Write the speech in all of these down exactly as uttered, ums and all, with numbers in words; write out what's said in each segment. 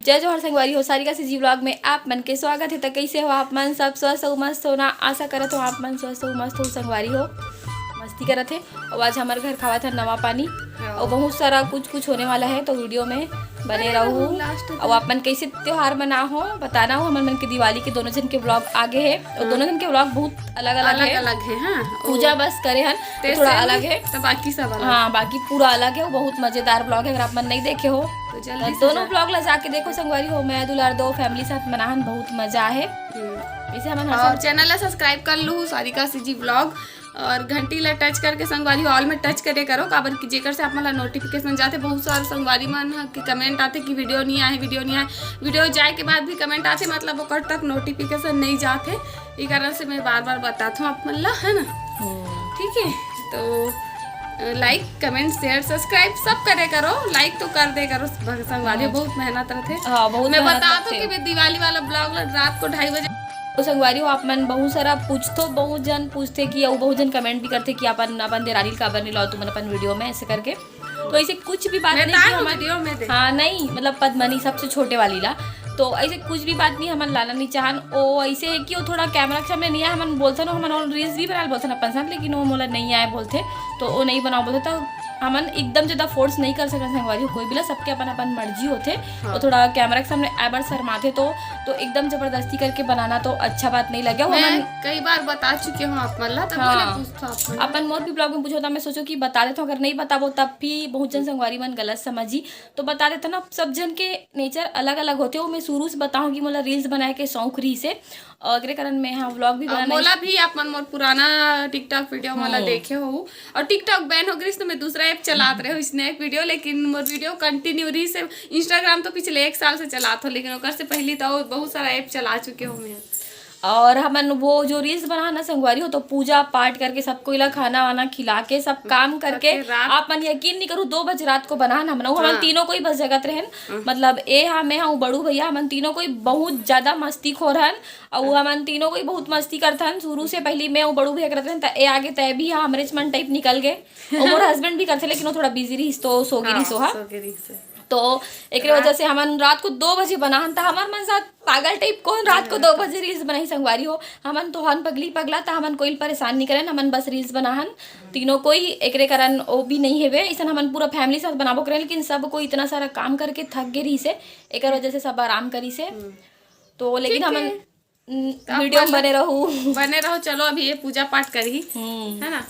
जय जोहार संगवारी हो, सारिका सीजी vlog में आप मन के स्वागत हे। त कइसे हो आप मन? सब स्वस्थ हो, मस्त हो ना? आशा करत हो आप मन स्वस्थ हो, मस्त हो संगवारी हो, मस्ती करत हे। अउ आज हमर घर खावत हे नवा पानी, हाँ। अउ बहुत सारा कुछ कुछ होने वाला हे, तो video में बने बने रहू। रहू last तक। अउ आप मन कइसे त्योहार मना हो, बताना हो। हमर मन के दिवाली के दोनों झन के vlog आगे हे, अउ हाँ। दोनों झन के vlog बहुत अलग-अलग हे। अलग-अलग हे, हाँ। पूजा बस करे हन, तो तेज थोड़ा से अलग हे। तो बाकी सब अलग। हाँ, बाकी पूरा अलग हे, वो बहुत मजेदार vlog हे। अगर आप मन नहीं देखे हो, तो जल्दी तो से दोनों जा। Vlog ला जाके देखो संगवारी हो, मया दुलार दो family साथ मनाहन, बहुत मजा आहे। हम्म। इसे हमन हर और साल channel ला subscribe कर लू, सारिका सीजी vlog, और घंटी ला touch करके संगवारी हो, all में touch करे करो, काबर कि जेकर से आप मन ला notification जाथे। बहुत सारे संगवारी मन ह कि comment आथे कि video नहीं आए, video नहीं आए, video जाए के बाद भी comment आथे, मतलब ओकर तक notification नहीं जाथे। ई कारण से मैं बार-बार बताथों आप मन ला, है ना? हम्म। ठीक है, तो, अ, like, comment, share, subscribe सब करे करो, like तो कर दे करो, भग-, संगवारी हो, हाँ। बहुत मेहनत रथे। हाँ, बहुत मैं मेहनत बताथों रथे। कि मैं दिवाली वाला vlog ला रात को ढाई बजे तो संगवारी हो, आप मन बहुत सारा पूछथो, बहुत झन पूछथे कि, अउ बहुत झन comment भी करथे कि अपन, अपन देरानी ल काबर नहीं लाओ तुमन अपन video में, ऐसे करके। तो ऐसे कुछ भी बात मैं नहीं कि ताए हूँ हमन video में दे। हाँ, नहीं, मतलब पद्मनी सबसे छोटे वाली ला, तो ऐसे कुछ भी बात नहीं, हमन लाना नहीं चाहन। ओ ऐसे है कि वो थोड़ा camera के सामने नहीं आए, हमन बोलथन, हमन और reels भी बना बोलथन अपन साथ, लेकिन वो मोला नहीं आए बोलथे, तो वो नहीं बनाओ बोलथे। तो हमन एकदम ज्यादा force नहीं कर सकन संगवारी हो, कोई भी ला, सबके अपन अपन मर्जी होथे। हाँ। वो थोड़ा camera के सामने आए बर शर्माथे, तो, तो एकदम जबरदस्ती करके बनाना तो अच्छा बात नहीं लगे। वो मैं हमन कई बार बता चुके हूँ आप मन ला, तब हाँ। बोले पूछथो आप मन। अपन मोर भी vlog में पूछो, तो मैं सोचो कि बता देथो, अगर नहीं बताबो तब भी बहुत झन संगवारी मन गलत समझी, तो बता देथो ना, सब झन के nature अलग-अलग होथे। वो मैं शुरू से बताऊँ कि मोला reels बनाए के शौक रहिसे, और एकरे कारण मैं, हाँ, vlog भी हाँ, बनाना मोला भी आप मन मोर पुराना TikTok video मोला हम्म। देखे हो, और TikTok ban हो गइस, तो मैं दूसरा app चलात रहे हूँ, Snap video, लेकिन मोर video continue रहिसे। Instagram तो पिछले एक साल से चलात हो, लेकिन ओकर से पहली तो बहुत सारा app चला चुके हो मैं। और हमन वो जो reels बनाना संगवारी हो, तो पूजा पाठ करके सब कोई ला खाना वाना खिला के सब काम करके करके रात आप मन यकीन नहीं करू, दो बजे रात को बनान हमन, हमन हाँ। तीनों कोई बस जगत रहन। हाँ। मतलब ए हा, मैं हा, बड़ू भैया, हमन तीनों कोई बहुत ज्यादा मस्तीखोर हन। अउ हमन तीनों कोई बहुत मस्ती करथन। शुरू से पहली मैं अउ बड़ू भैया करत रहन, त ए आगे तय भी हा, हमरेच मन type निकल गए। अउ मोर husband भी करथे, लेकिन वो थोड़ा busy रहिस, तो सो गे रहिस हाँ, ओहा। सो गे रहिस। तो एकरे रात वजह से हमन रात को दो बजे बनाहन, त हमर मन साथ पागल type कौन रात को दो बजे reels बनाही संगवारी हो। हमन तो हन पगली पगला, त हमन कोई परेशान नहीं करन, हमन बस reels बनाहन तीनों कोई। एकरे कारण वो भी नहीं हेवे, ऐसन हमन पूरा family साथ बनाबो करें, लेकिन सब कोई इतना सारा काम करके थक गे रहिसे, एकर वजह से सब आराम करिसे। हम्म। तो लेकिन ठीक हमन है। उम, तो आप video में बने रहू। बने रहो। चलो, अभी ये पूजा पाठ करही, हम्म। है ना?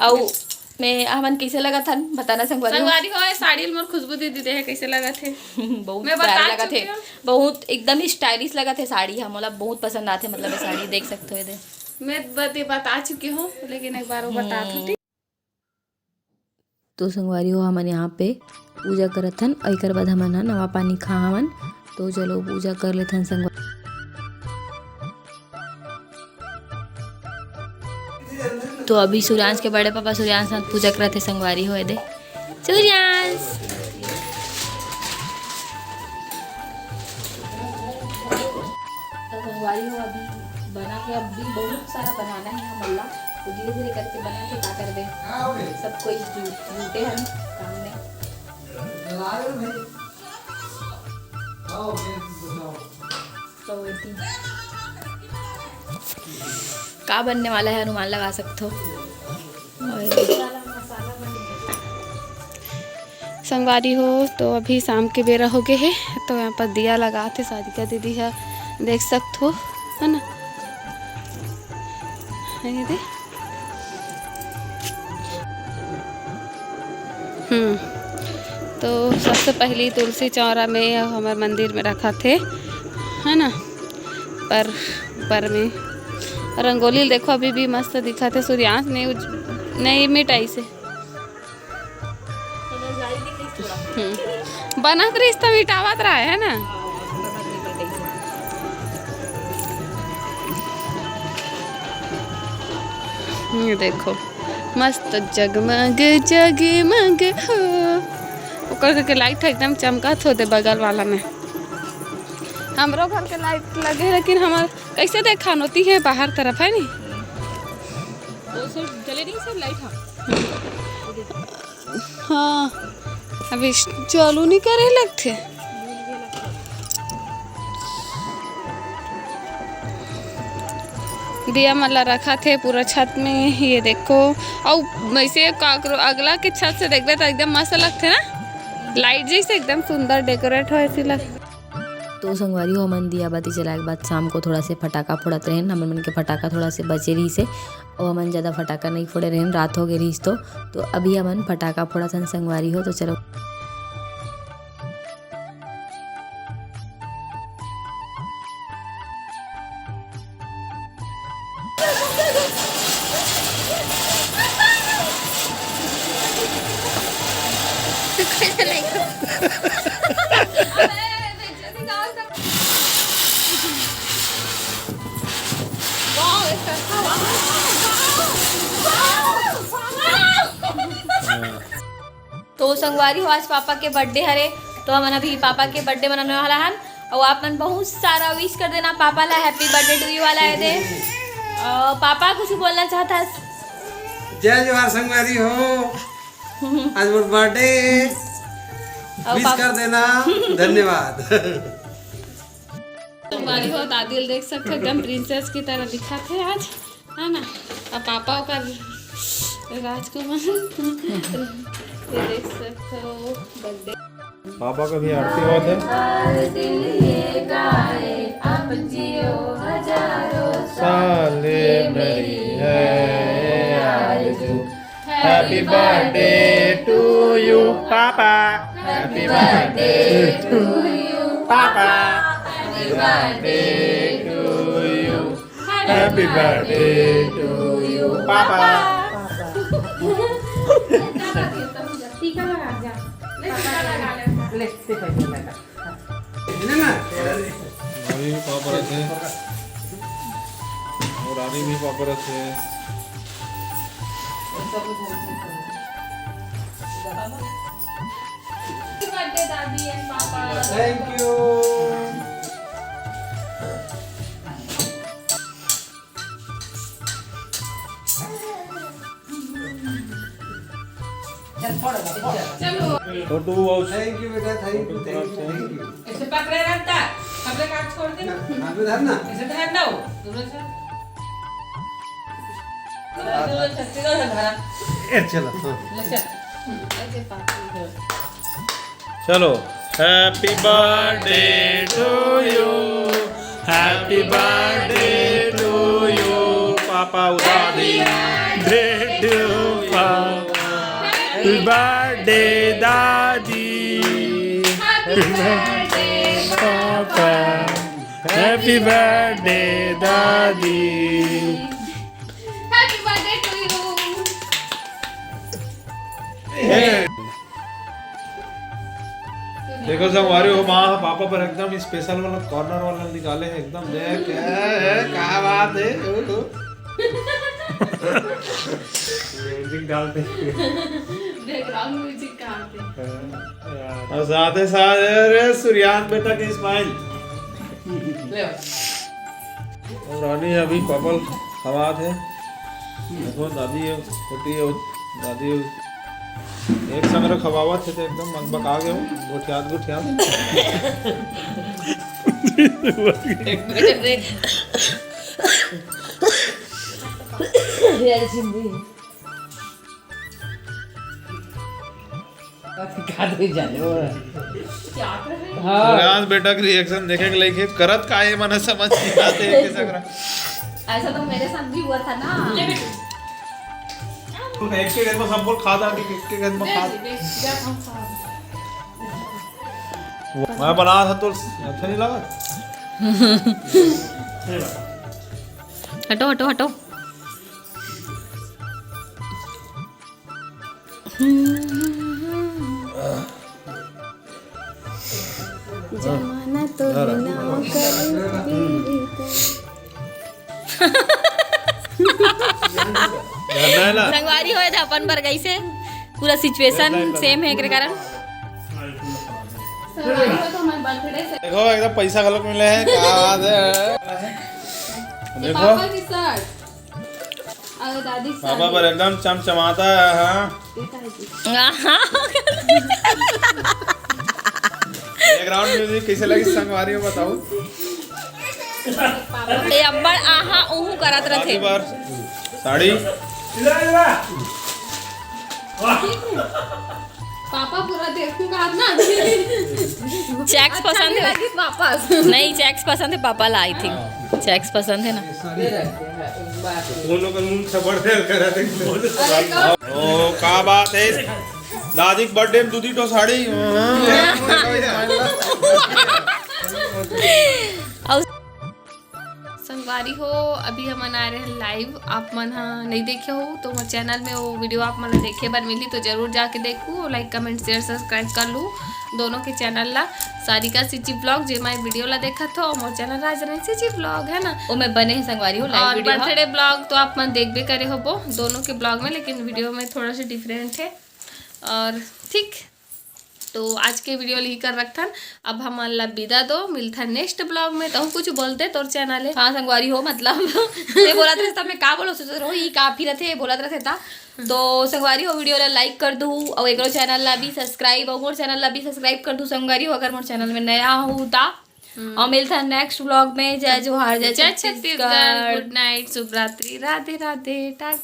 अउ मैं, हमन कैसे लगत हन, बताना संगवारी हो। संगवारी हो, ये साड़ी ल मोर खुशबू दीदी दे हे, कैसे लगत हे? बहुत मैं प्यारा बता लगत हे, चुकी हूँ। बहुत एकदम ही stylish लगत हे साड़ी ह, मोला बहुत पसंद आथे, मतलब ये साड़ी देख सकते हो, ये दे। मैं बत-, ये बता चुकी हूँ, लेकिन एक बार वो बता हम्म। दूँ। तो संगवारी हो, हमन यहाँ पे पूजा करत हन, अउ एकर बाद हमन ह नवा पानी खा हवन। तो चलो, पूजा कर लेथन संगवारी। तो अभी सूर्यांश के बड़े पापा सूर्यांश साथ पूजा करत हे संगवारी हो, ये दे सूर्यांश। तो संगवारी हो, अभी बना के, अब भी बहुत सारा बनाना है हमन ला, तो धीरे-धीरे करके बना के का करबे, सब कोई जु-, जुटे हन काम में। तो एती का बनने वाला है, अनुमान लगा सकथो। संगवारी हो, तो अभी शाम के बेरा हो गे हे, तो यहाँ पर दिया लगात हे सारिका दीदी ह, देख सकथो, है ना, ये दे। हम्म, तो सबसे पहली तुलसी चौरा में अउ हमर मंदिर में रखत हे, है ना, पर, पर में रंगोली देखो, अभी भी मस्त दिखत हे। सूर्यांश नहीं उज-, नहीं मिटाइस हे। हम्म। बनत रहिस त मिटावत रहे, है ना? ये देखो, मस्त जगमग जगमग हो। ओकर घर के light एकदम चमकत होते बगल वाला में। हमरो घर के light लगे हे, लेकिन हमर कैसे देखा नोती है बाहर तरफ, है नी? वो सब जले नहीं, सब light, हाँ। हाँ, अभी चालू नहीं करे लगथे। दिया मन ला रखत हे पूरा छत में, ये देखो। अउ वैसे काकरो अगला के छत से देखबे त एकदम मस्त लगथे ना, लाइट जैसे एकदम सुंदर डेकोरेट हो ऐसी लग। तो संगवारी हो, हमन दिया बाती जलाए के बाद शाम को थोड़ा से फटाका फोड़त रहेन। हमन मन के फटाका थोड़ा से बचे रहिस हे, अउ हमन ज़्यादा फटाका नहीं फोड़े रहेन, रात हो गए रहिस तो। तो अभी हमन फटाका फोड़त हन संगवारी हो। तो चलो। तो संगवारी हो, आज पापा के बर्थडे हरे, तो हमन अभी पापा के बर्थडे मनाने वाला हन। अउ आप मन बहुत सारा विश कर देना पापा ला, हैप्पी बर्थडे टू यू वाला है दे। अ, पापा कुछ बोलना चाहता है? जय जोहार संगवारी हो, आज मोर बर्थडे, अउ विश पापा कर देना। धन्यवाद। संगवारी हो, दादी ल देख सकते हो, एकदम प्रिंसेस की तरह दिखत हे आज, है ना? अब पापा ओकर राजकुमार। ये देख सकते हो, बर्थडे। पापा का भी आरती होत हे। साले मेरी है आरज़ू। Happy birthday to you, papa. Happy birthday to you, papa. Happy birthday to you। Happy birthday to you, papa. टीका लगा जा। ले, टीका लगा ले। ले, से पहले लगा। मम्मी भी पाँव परत हे अउ रानी भी पाँव परत हे। Happy birthday दादी and पापा। Thank you। चलो। फोटो और thank you बेटा, thank you, thank you, thank you। ऐसे पकड़े रहता, पकड़े का छोड़ दे। ना, हाथ में धर ना। ऐसे धर ना हो, दूर से। दूर से, सीधा से धरा। ए, चलो, हाँ। ले चल। ऐसे पापा। चलो। Happy birthday to you, happy birthday to you, papa उठा दी। Birthday to papa, happy birthday दादी, happy birthday papa, happy birthday दादी। Happy birthday to you। देखो संगवारी हो, माँ पापा पर एकदम special वाला corner वाला निकाले हे, एकदम देख, ए, ए, क्या बात है, ओ, ओ। Music डालते हैं। Background music कहाँ पे? हाँ, यार। और साथ ही साथ, अरे, सूर्यांश बेटा की smile। ले आओ। अउ रानी अभी पापा ल खवात हे। देखो दादी हे, छोटी हे, दादी हे। एक संग खवावत हे तो एकदम मन बका गे हो, गोठियात गोठियात। यार जिंदगी। का दे जाने वो। हाँ। सूर्यांश बेटा के reaction देखे के लइक हे, करत का ये मन समझ नहीं आते हे, कैसा करा। ऐसा तो मेरे साथ भी हुआ था ना। तूने एक के गंद में सब बोल खा था कि एक के गंद में खा। मैं बना था तो अच्छा नहीं लगा। हटो, हटो, हटो। जमाना तो बिना ओकर बीता। संगवारी होए त अपन बर गइसे, पूरा situation same हे, एकरे कारण। संगवारी हो तो हमर birthday से देखो, एकदम पैसा घलोक मिले हे, क्या बात है। देखो। पापा की shirt। अउ दादी पापा साड़ी। पर एकदम चमचमाता है, हाँ। ये कहाँ की? आहा। Background music कैसे लगी संगवारी में बताओ। ए अब्बड़ आहा उहू करत रथे। बार साड़ी। पापा पूरा देखूंगा ना। चेक्स पसंद है। वापस नहीं, चेक्स पसंद है पापा ला, आई थिंक चेक्स पसंद है ना। दोनों का मुंह से बढ़ करा दे। ओ का बात है, दादी के बर्थडे में दूधी तो साड़ी। और संगवारी हो, अभी हमन आ रहे हैं लाइव। आप मन ह नहीं देखे हो तो मोर चैनल में वो वीडियो आप मन ला देखे बर मिली, तो जरूर जाके देखू, लाइक कमेंट शेयर सब्सक्राइब कर लू दोनों के चैनल ला। सारिका सीजी ब्लॉग जे माय वीडियो ला देखत हो, मोर चैनल राजरानी सीजी ब्लॉग है ना, वो मैं बने हैं संगवारी हो लाइव और वीडियो ह। बर्थडे ब्लॉग तो आप मन देखबे करे होबो, दोनों के ब्लॉग में, लेकिन वीडियो में थोड़ा सा डिफरेंट है। और ठीक, तो आज के वीडियो ला ही कर रखथन। अब हमन ला विदा दो, मिलथन नेक्स्ट ब्लॉग में। तहु कुछ बोलते तोर चैनल है। हाँ संगवारी हो, मतलब ये बोलत रहे तब मैं का बोलो, सोचत रहो ये काफी रहते बोलत रहे था। तो संगवारी हो, वीडियो ला लाइक कर दू और एकरो चैनल ला भी सब्सक्राइब और मोर चैनल ला भी सब्सक्राइब कर दू संगवारी हो, अगर मोर चैनल में नया हो ता। और मिलथन नेक्स्ट ब्लॉग में। जय जोहार, जय जय छत्तीसगढ़, छत्तीसगढ़। गुड नाइट, शुभ रात्रि, राधे राधे, टाटा।